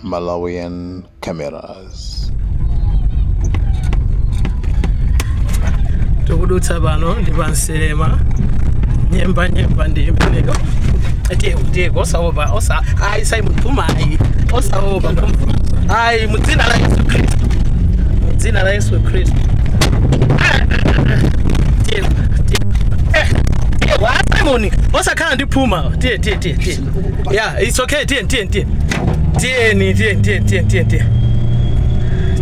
Malawian Cameras. Tikudutsa pano ndi panselema nyemba nyemba ndi imeneyo. Tiye tiye, osaopa, osa ayi. Simon, phuma ayi, osaopa, phuma ayi, mudzina la Yesu Khristu, mudzina la Yesu Khristu. Tiye tiye, eh, tiye wa Simon, osakhala ndi phuma. Tiye tiye tiye tiye, yeah, it's okay. Tiye tiye tiye, tiyeni, tiye tiye tiye tiye tiye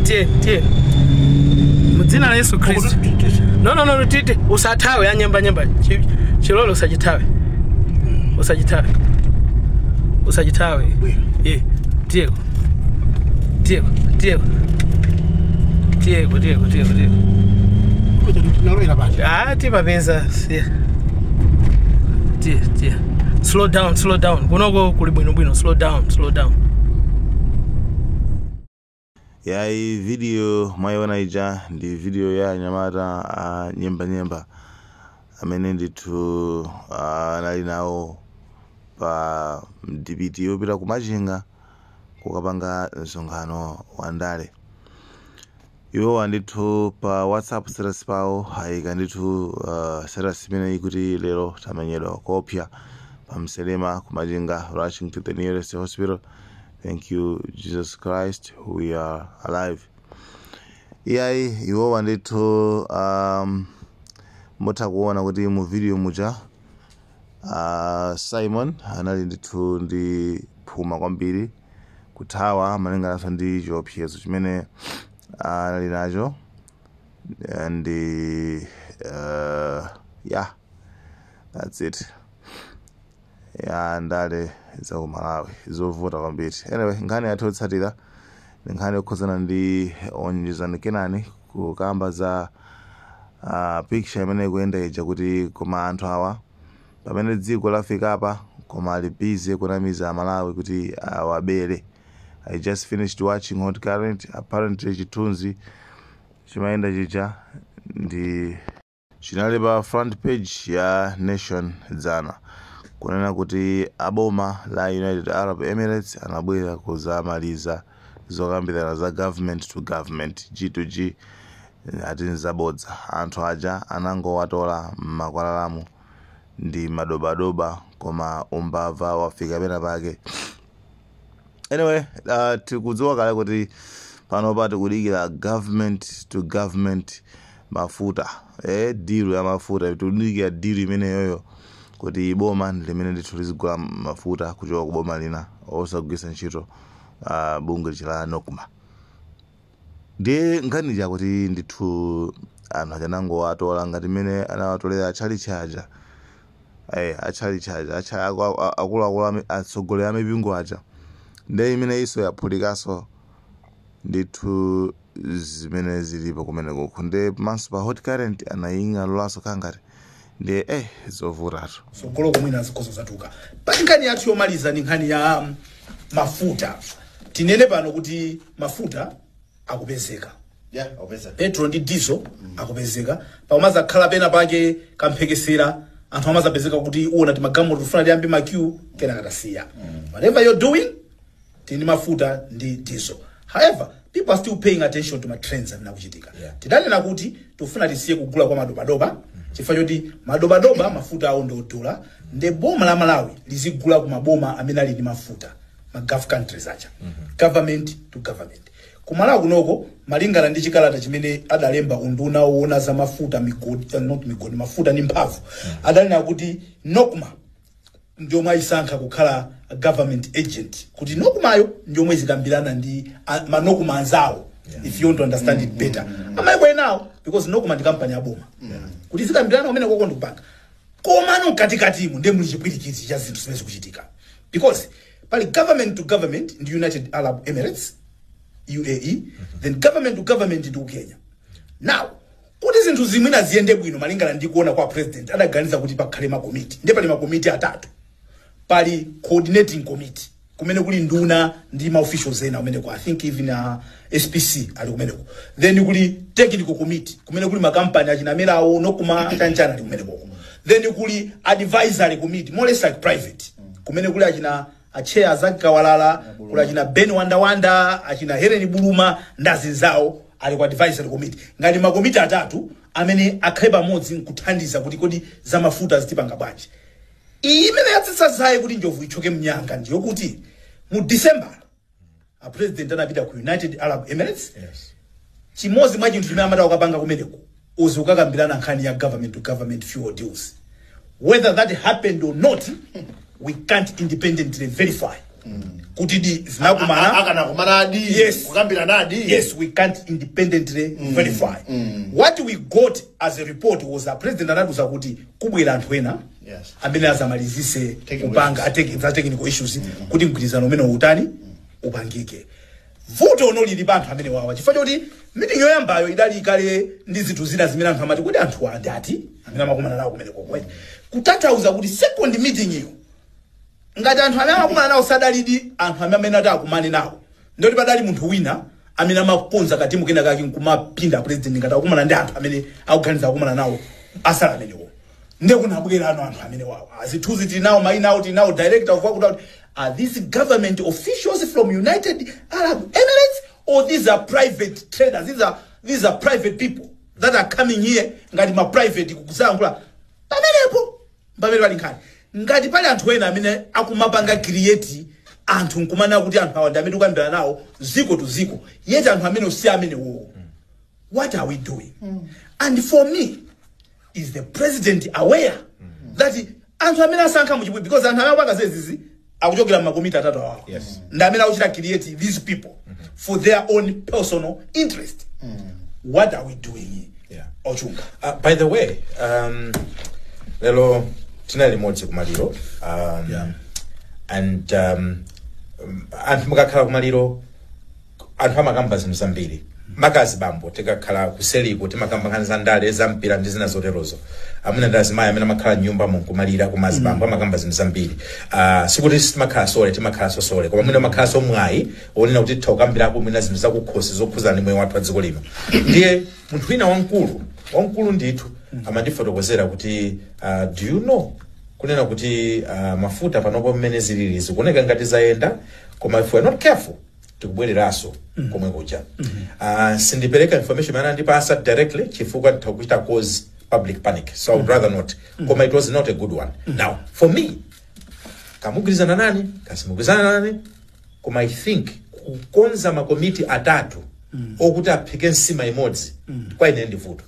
tiye tiye, mudzina la Yesu Khristu. No, no, no, titi usathawe ya nyemba nyemba. Chilolo usachithawe, usachithawe, usachithawe. Ye tiyeko tiyeko tiyeko tiyeko tiyeko tiyeko tiyeko. Ah, tipapeza. Yeah. Tiye tiye, slow down, slow down. Kunoko kuli bwino bwino. Slow down, slow down. Yayi, video mwayiona ija ndi video ya anyamata a nyemba nyemba amene ndithu anali nawo pa mdipiti yopita ku Machinga kukapanga msonkhano wa ndale. Iwowa ndithu pa WhatsApp status pawo ayika ndithu status imene ikuti, "Lero tamenyedwa kopya pa Mselema ku Machinga, rushing to the nearest hospital. Thank you, Jesus Christ, we are alive." Iyayi, iwowa ndithu mutha kuona kuti mu video muja Simon anali ndithu ndi phuma kwambiri, kuthawa malingananso ndi chiopsezo chimene anali nacho. And yeah, that's it. Ya ndale za ku Malawi zovuta kwambiri. Anyway, nkhani yathu yotsatira ndi nkhani yokhuzana ndi Onjezani Kenani, kukamba za picture imene ikuyenda ija kuti koma anthu awa pamene dziko lafika apa, koma ali busy kunamiza Amalawi kuti awabere. I just finished watching Hot Current. Apparently chithunzi chimayenda chija ndi chinali pa front page ya Nation dzana, kunena kuti aboma la United Arab Emirates anabwera kuzamaliza zokambirana za government to government, G to G. Ati nzabodza, anthu aja anangowatola m'makwalalamu ndi madobadoba, koma umbava wafika pena pake. Anyway, tikudziwa kale kuti panopa tikudikira government to government mafuta, deal ya mafuta. Tikudikira deal imeneyoyo kuti boma limene ndithu lizigula mafuta kuchoka ku boma lina osagwiritsa ntchito bungwe la NOCMA. Ndiye nkhani chakuti ndithu anthu achanangowatola ngati mmene anawatolera atchalichi aja, atchalichi aja, akuluakulu atsogoleri a mipingo aja. Ndiye imene iso yaphulikanso ndithu zimene zilipo kumene kuku. Ndiye maso pa Hot Current anaying'alulaso kangati. Ndiye zovutatu. Sogolo komwina azikhozo zatuka. Pali nkhani yathu yomaliza, ndi nkhani ya mafuta. Tinene pano kuti mafuta akupezeka. Yeah, akupezeka. Petrol ndi diesel akupezeka. Pamazakhala pena pake kamphekesera, anthu amazapezeka kuti uona timagalimoto tifuna tiyambe ma queue, kena katasiya. Whatever you're doing, tini mafuta ndi diesel. However, people are still paying attention to ma trends amene akuchitika. Tidanena kuti tifuna tisiye kugula kwa madobadoba, chifukwa choti madobadoba mafuta awo ndi odula, nde boma la Malawi lizigula ku maboma amene ali ndi mafuta, ma Gulf countries aja, government to government. Kumalawi kunoko, malingana ndi chikalata chimene adalemba unduna woona za mafuta, migodi, not migodi, mafuta ndi mphamvu, adanena kuti NOCMA ndiomwe ayisankha kukhala government agent, kuti NOCMAyo ndiomwe zikambirana ndi ma NOCMA anzawo. If you want to understand it better, amayiko enawo, because NOCMA ndi kampani yaboma, kuti zikambirana kumene koko ndikupanga. Komano mkatikatimo ndiye muli chipwirikiti cha zinthu zimene zikuchitika, because pali government to government ndi United Arab Emirates, UAE, then government to government ndi ku Kenya. Now, kuti zinthu zimwina ziyende bwino, malingana ndi kuona kwa president, adaganiza kuti pakhale makomiti. Ndiye pali makomiti atatu. Pali coordinating committee, kumene kuli nduna ndi ma officials ena kumeneko. I think even SPC ali kumeneko. Then kuli technical committee, kumene kuli makampani achinamerawo, NOCMA, chanchana ali kumeneko. Then kuli advisory committee, more or less like private, kumene kuli achina Acheya Zakawalala, kuli achina Ben Wandawanda, achina Helen Buluma ndazinzawo ali ku advisory committee, ngati makomiti atatu amene akhale pamodzi nkuthandiza kuti kodi za mafuta zitipanga bwanji. Iyi imene yatsitsa zaye kuti njovu ichoke mnyanga ndiyo kuti mu December a president anapita ku United Arab Emirates. Chimodzi mwa chinthu chimene amati akapanga kumeneko uzi ukakambirana nkhani ya government to government fuel deals. Whether that happened or not, we can't independently verify kuti di zinakumana. Akanakumanadi? Yes. Kukambirana? Yes, we can't independently verify. What we got as a report was a president anatiuza kuti kubwera anthu ena amene azamalizise Technical kupanga za technical issues kuti mgwirizano umene utani upangike. Vuto ono lili pa anthu amene wawa, chifukwa choti meeting yoyambayo idali kale ndi zinthu zina zimene anthu amati kuti anthu andati amene amakumana nawo kumene kokwe, kutanthauza kuti second meeting iyo ngati anthu amene amakumana nawo sadalidi anthu amene ati akumane nawo, ndoti padali munthu wina amene amakonza katimu kena kake nkumapinda president ngati akumana ndi anthu amene akuganiza akumana nawo asala amenewo. Nde kunabwera ano anthu amene wawo azithunzi tili nawo, mayina awo tili nawo, director of wakuti, are these government officials from United Arab Emirates or these are private traders? These are private people that are coming here ngati ma private kukusayankhula pamenepo. Pamene pali nkhani, ngati pali anthu ena amene akumapanga create anthu nkumanena kuti anthu awa ndi amene tikuyambira nawo ziko to ziko, yet anthu amene si amenewo, what are we doing? And for me, is the president aware that anthu amene asankha muchibwi, because anthu amene akupanga zezizi akuchokera mmakomiti atatu awawo, ndi amene akuchita create these people for their own personal interest? What are we doing? Ochunga. By the way, lero tinali limodzi kumaliro, and anthu mukakhala kumaliro anthu amakamba zinthu zambiri. Makazi bambo tikakhala kuseliko timakamba nkhani za ndale, za mpira ndi zina zoterozo. Amuna ndi azimayi amene amakhala mnyumba munkumalira, koma azibambo amakamba zinthu zambiri. Sikuti timakhala sole, timakhala sosole, koma mwina amakhala mwayi onena kuti titha kukambirako mwina zinthu zakukhosi zokhuzana ndi moyo wathu wa dziko lino. Ndiye munthu wina wamkulu wamkulu ndithu amandifotokozera kuti, do you know kunena kuti mafuta panopo mmene zilili zikuoneka ngati zayenda, koma if we are not careful tikubwereranso komwe kuja. Sindipereka information imene andipasa directly chifukwa nditha kuchita cause public panic, so I would rather not, koma it was not a good one. Now for me, kamugwirizana nani kasimugwirizana nani, koma I think kukonza makomiti atatu okuti aphike nsima imodzi kwa ine ndi vuto,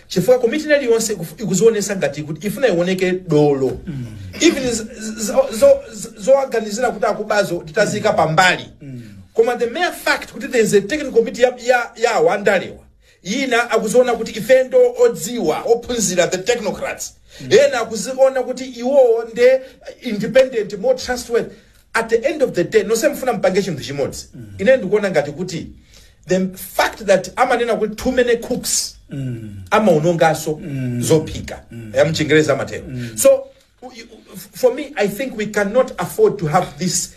chifukwa komiti iliyonse ikuzionesa ngati kuti ifuna ioneke dolo, even zowaganizira kuti akubazo titazika pambali. Koma the mere fact kuti there is a technical committee ya andalewa, ina akuziona kuti ifendo odziwa, ophunzira, the technocrats, ena akuziona kuti iwowo nde independent, more trustworthy. At the end of the day nonse mfuna mpange chinthu chimodzi. Ine ndikuona ngati kuti the fact that amanena kuti too many cooks amaononganso zophika, ya mchingereza amatero. So for me, I think we cannot afford to have this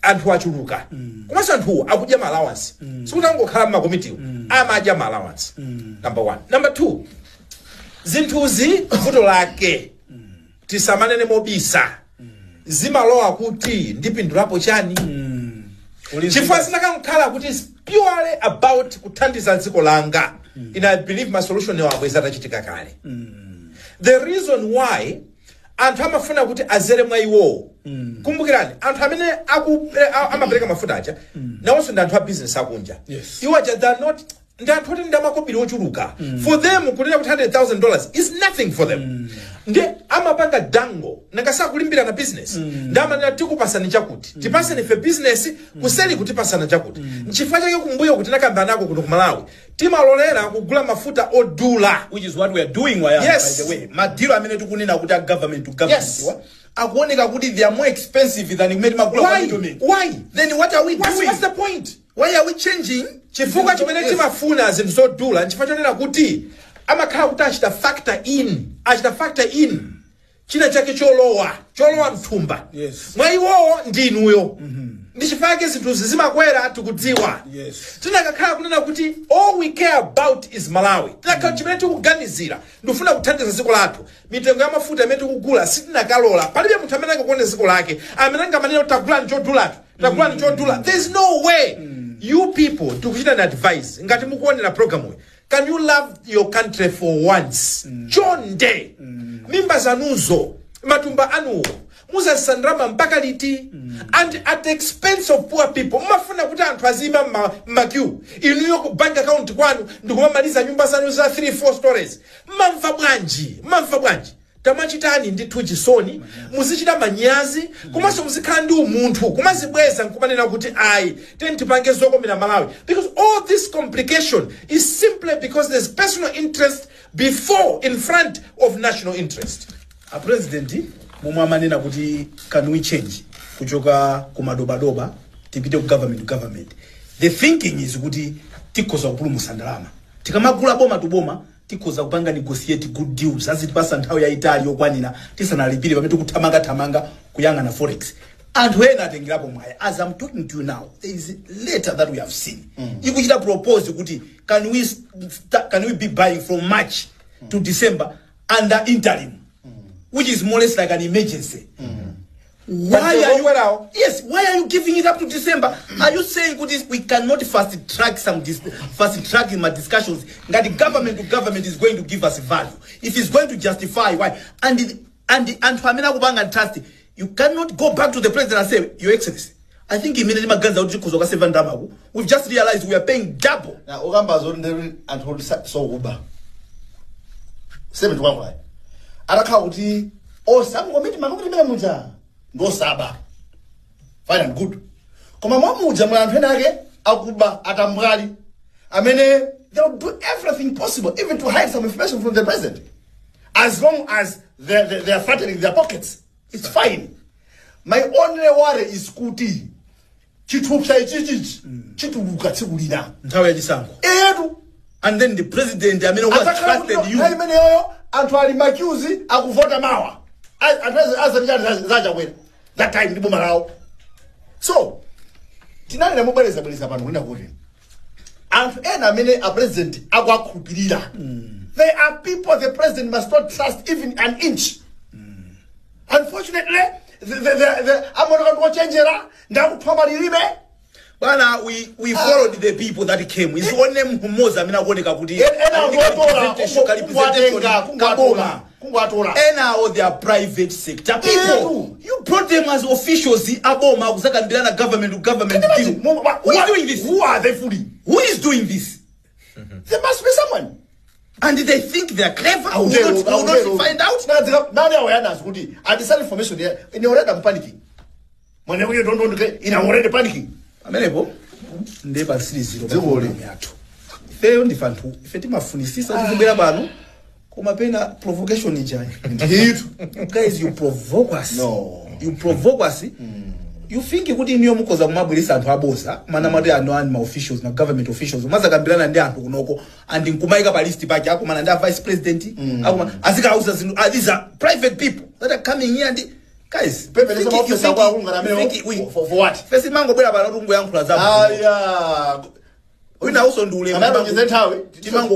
anthu achuluka, komanso anthuwo akudya ma allowance. Sikuti angokhala mmakomitiwo, amadya ma allowance, number one. Number two, zinthuzi vuto lake tisamanene mobisa, zimalowa kuti ndipindulapo chani, chifukwa zinakankhala kuti it's purely about kuthandiza dziko langa, and I believe ma solution wabweza atachitika kale. The reason why anthu amafuna kuti azere mwa iwowo, kumbukirani anthu amene amapereka mafuta aja nawonso ndi anthu a business akunja. Iwo aja they are not, ndi anthu oti ndi amakobiri ochuluka. For them kunena kuti $100,000 is nothing for them. Ndi amapanga dango nanga sakulimbirana business, ndi amanena tikupasani chakuti, tipaseni ife business kuseli kutipasana chakuti. Nchifukwa chake kumbuyo kuti nakamba nako kuno ku Malawi timalolera kugula mafuta odula. Which is what we are doing, Wayana, by the way. Madilo amene tikunena kuti a government to government wa akuoneka kuti they are more expensive than kumene timagula kwa Why? middlemen. Why? Then what are we doing? What's the point? Why are we changing? Chifukwa chimene timafuna zinthu zodula nchifukwa chonena kuti amakhala kuti achita factor in China chake cholowa mthumba mwa iwowo ndi inuyo. Ndi chifukwa chake zinthuzi zimakwera, tikudziwa. Tinakakhala kunena kuti all we care about is Malawi, tinakhala chimene tikuganizira ndikufuna kuthandiza dziko lathu, mitengo ya mafuta imene tikugula sitinakalola. Palibe munthu amene angakonde dziko lake amene angamanena kuti tagulani chodulatu, tagulani chodula. There is no way. You people, tikuchita na advice, ngati mukuonera program iyi, can you love your country for once? Chonde, mimba zanuzo, matumba anuwo, muzasandama mpaka liti? And at the expense of poor people. Mumafuna kuti anthu azima mma queue, inuyo ku bank account kwanu ndikumamaliza nyumba zanu za 3 4 stories. Mmamva bwanji? Mmamva bwanji? Tamachitani ndithu chisoni, muzichita manyazi, komanso muzikhala ndi umunthu, kumazibweza nkumanena kuti ayi, teni tipange zokomera Malawi, because all this complication is simply because there's personal interest before, in front of national interest. A president momwe amanena kuti can we change kuchoka kumadobadoba tipite ku government to government, the thinking is kuti tikhoza kupulumutsa ndalama tikamagula boma to boma, tikhoza kupanga negotiate good deals azitipasa nthawi yayitali yokwanira tisanalipire pamene tikuthamangathamanga kuyang'ana forex. Anthu ena atengerapo mwayi. As I'm talking to you now, there is a letter that we have seen ikuchita propose kuti can we be buying from March to December under interim, which is more or less like an emergency. Why are you, yes, why are you giving it up to December? Are you saying kuti we cannot fast track in my discussions that the government to government is going to give us value, if it's going to justify why? And anthu amene akupanga trust, you cannot go back to the president and say, "Your Excellency, I think imene timaganiza kuti tikhoza kukaseva ndalamaku, we've just realized we are paying double." Na ukamba zoti ndi anthu oti sokuba 71 atakhala kuti osamukomiti makomiti imene muja ndosaba, fine and good, koma mwamuja muli anthu ena ake akuba, atambwali amene they will do everything possible, even to hide some information from the president. As long as they are fattening their pockets, it's fine. My only worry is kuti chithupsa ichichichi chituluka tsiku lina. Nthawi yachisankho. Etu. And then the president amene was Adzakhala kuti trusted you. Nthawi imeneyoyo anthu ali ma queues akuvota mawa. Anthu azati zachakwera that time ndi boma lawo. So tinalira mobwerezabwereza pano kunena kuti anthu ena amene a president akuakhulupirira, they are people the president must not trust even an inch. Unfortunately, amaoneka ndi ochenjera, ndakuphwa malilime. Bwana, we followed the people that came. It's only mmozi amene akuoneka kuti ena ali ndi ngotola. representation, ka representation kaboma. Kungwatola. Enawo, they are private sector people. Etu. You brought them as officials aboma kuzakambirana government to government deal. Who is doing this? Who are they fooling? Who is doing this? There must be someone. And they think they are clever. We will not find out. Nani awareness kuti andisale information here in already I'm panicking. Mwana uyo don't in, I'm already panicking. Amenepo ndiye pansiriziro pa Dzikoli. program yathu. Ifeyo ndife anthu, ife timafunisisa tizibwera pano, koma pena provocation ijayi. Ndithu. You guys, you provoke us. No. You provoke us. You think kuti iniyo mukhoza kumabweresa anthu aboza mana mati anthu ani, ma officials, ma government officials, umazakambirana ndi anthu kunoko and nkumayika pa list pake akumana ndi a vice president, akuma azikauza zinthu. Ah, these are private people that are coming here and guys, Pepe, lesa maofisa kwa akungana amene for what? First mangobwera pano kuti ungoyankhula za Aya. wina uso ndi ulemu. Anatongeze nthawi.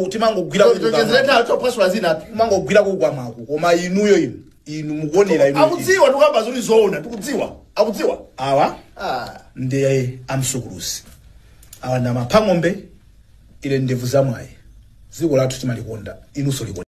Timangogwira. Tongezere nthawi topasula zina. Timangogwira kukwamako, koma inuyo, inu mukuonera inu. Akudziwa tikamba zoti zoona, tikudziwa. Akudziwa. Awa Ah. ndi amsukuluzi, awa ndi amaphang'ombe, ile ndevu zamwayi. Dziko lathu timalikonda, inunso likonda.